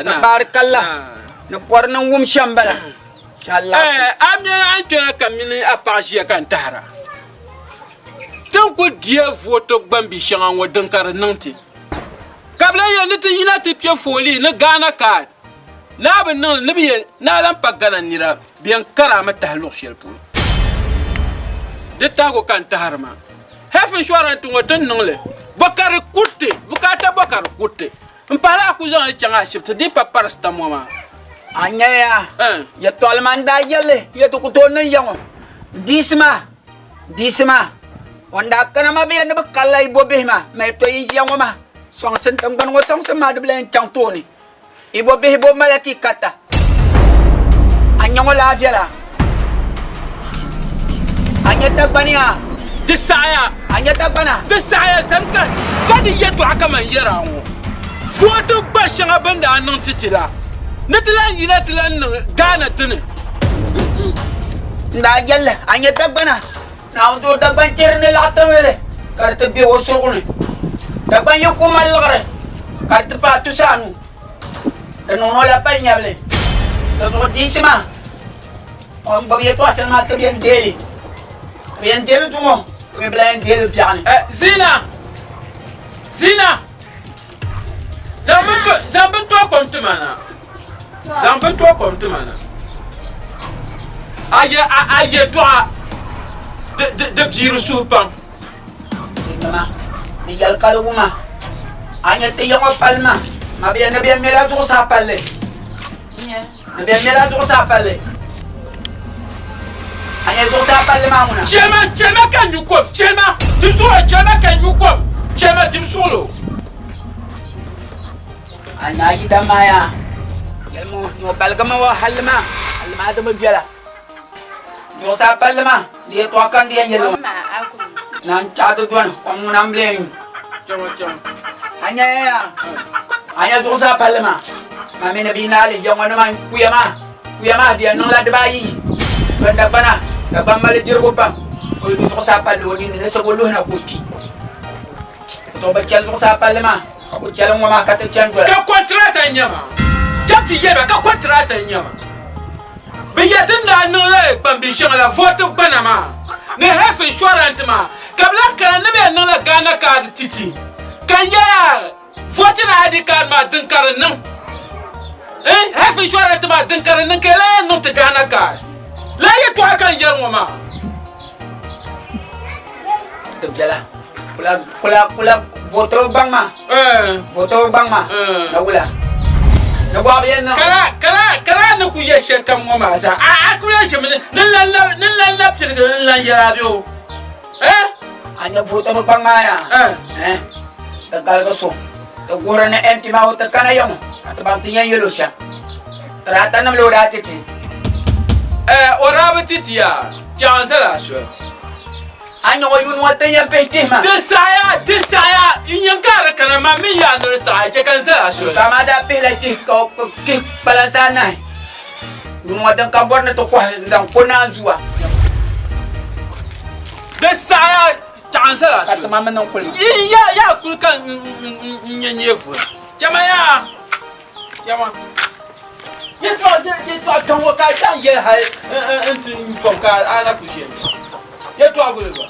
Tabaarikalla, ni bɔri ni n wum shɛm bala. A mi a ni kpɛna ka mini a paɣa ʒiya ka n tahira. Ti ni kul deei vootibu gbambihi shɛŋa ŋɔ din ka di niŋ ti. Ka bɛ lahi yɛli ni ti yina ti kpe foolii ni Ghana card. Ni a bi niŋ li ni bɛ yɛn ni a lahi pa Ghana nira bɛ yɛn kari a mi tahi luɣ shɛli polo. Di tahigu ka n tahiri maa. Health insurance ŋɔ ti ni niŋ li bɔ ka di kuriti, bukaata bɔ ka di kuriti. M pahila a ku zaŋ li chaŋ ashibiti di pa paracetamol maa. A nyaya yɛtɔɣili maa n daa yɛli ya ti ku tooi niŋ ya ŋɔ diisi maa, diisi maa o ni daa kana maa bɛ yɛn ni bɛ karila yi bo bihi maa mali tɔ yi ʒiya ŋɔ maa sɔŋsim tiŋgbani ŋɔ sɔŋsim maa di bi lahi chaŋ tooni yi bo bihi bo mali ti karita. A nya ŋɔ laa viɛla? A nya Dagbani a? Di saɣiya. A nya Dagbana? Di saɣiya zani ka ka di yɛtɔɣa kaman yɛra ŋɔ. Vootibu gba shɛŋa bɛ ni daa niŋ ti ti la, ni ti lahi yina ti lahi niŋ Ghana dini. N daa yɛli li, a nya Dagbana? Naawuni tooi Dagban chihiri ni laɣ tiŋli ka di ti be o surugu ni. Dagban yi ku mali liɣiri ka di ti paai tusaanu. Di niŋ o la pali nyɛbili. Di zuɣu diisi maa, o ni gbubi yɛtɔɣ shɛli maa ti bi yɛn deei li. Ti bi yɛn deei li zuŋɔ, ti mi bi lahi yɛn deei li biɛɣuni. Zina! Zina! Zaŋ bintɔɣu kom ti ma na. Zaŋ bintɔɣu kom ti ma na. A yɛtɔɣa di biiri suhu pam. Nima, ni yɛli ka di wuma. A nya ti ya ŋɔ pali ma, mabia ni bɛ mɛla zuɣusaa palli. Ni bɛ mɛla zuɣusaa palli. A nya zuɣusaa palli maa ŋuna. Chɛma, chɛma ka nyu kom, chɛma, dim suɣulo, chɛma ka nyu kom, chɛma, dim suɣulo. A nya a yidan maa yaa, yɛlimi ni o baligimi o halli maa, halli maa di bi viɛla. Zuɣusaa palli maa, di yɛtɔɣa ka n di yɛn yɛli o na n chaɣi ti dɔni kom ŋuna m bilee nyu. A nya ya, a nya zuɣusaa palli maa, ma mi ni bia naali ya ŋɔ nima kuya maa, kuya maa di yɛn niŋla dibaayi yi. Ban Dagbana, Dagbaŋ mali dirigu pam, o yi du zuɣusaa palli o ninni ni sabo luhi na ka o kpi. O zuɣu bi chɛli zuɣusaa palli maa, ka ku chɛli ŋ-ŋɔ maa ka ti chani dola. Ka kɔntirata n-nyɛ ma. Cham ti yɛli ba ka kɔntirata n-nyɛ ma. Bɛ ya din daa niŋ la gbambihi shɛŋa la vootibu gbana maa ni health insurance maa ka bɛ lahi kana ni bɛ yɛn niŋla Ghana card ti ti ka yɛla voting ID card maa din ka di niŋ eh health insurance maa din ka di niŋ ka yɛla yɛn niŋ ti Ghana card lala yɛltɔɣa ka n yɛri ŋɔ maa. Di viɛla kula kula kula vootiri gbaŋ maa vootiri gbaŋ maa na wula ni bɔɣu bi yɛn niŋ. Kara kara kara ni ku yɛ shɛli kam ŋɔ maa zaa a a ku lahi ʒimi ni n lan lab ni n lan lab pirigi n lan yɛli a bɛ o eh. A nya vootiri gbaŋ maa yaa eh di galigi so ti guhiri ni MP maa o ti kana ya ŋɔ ka ti baŋ ti yɛn yɛl o shɛm ti daa ta nim la o daa ti ti. Eh o daa bi ti ti yaa chaŋ n zali a soli. A nya o yuuni ŋɔ ti yɛn pihi kpihi ma. Di saɣiya, di saɣiya, n yɛn ka di kana maa mini yaa ni di saɣiya chɛ ka n zali a soli. Ka maa daa pihila kpihi ka o kpihi kpalansi anahi yuuni ŋɔ din ka bɔri ni ti kɔhi n-zaŋ ko naanzua. Di saɣiya, chaɣ n zali a Ka soli. ti ma mi niŋ kuli. Yi yaa, yaa kuli ka n nya nyɛvuli. Chama yaa, chama. Yɛtɔɣa, yɛtɔɣa kaŋ ŋɔ ka a chaŋ yɛli hali n ti nyu kom ka a na ku ʒiɛm. Yɛtɔɣa guli ba.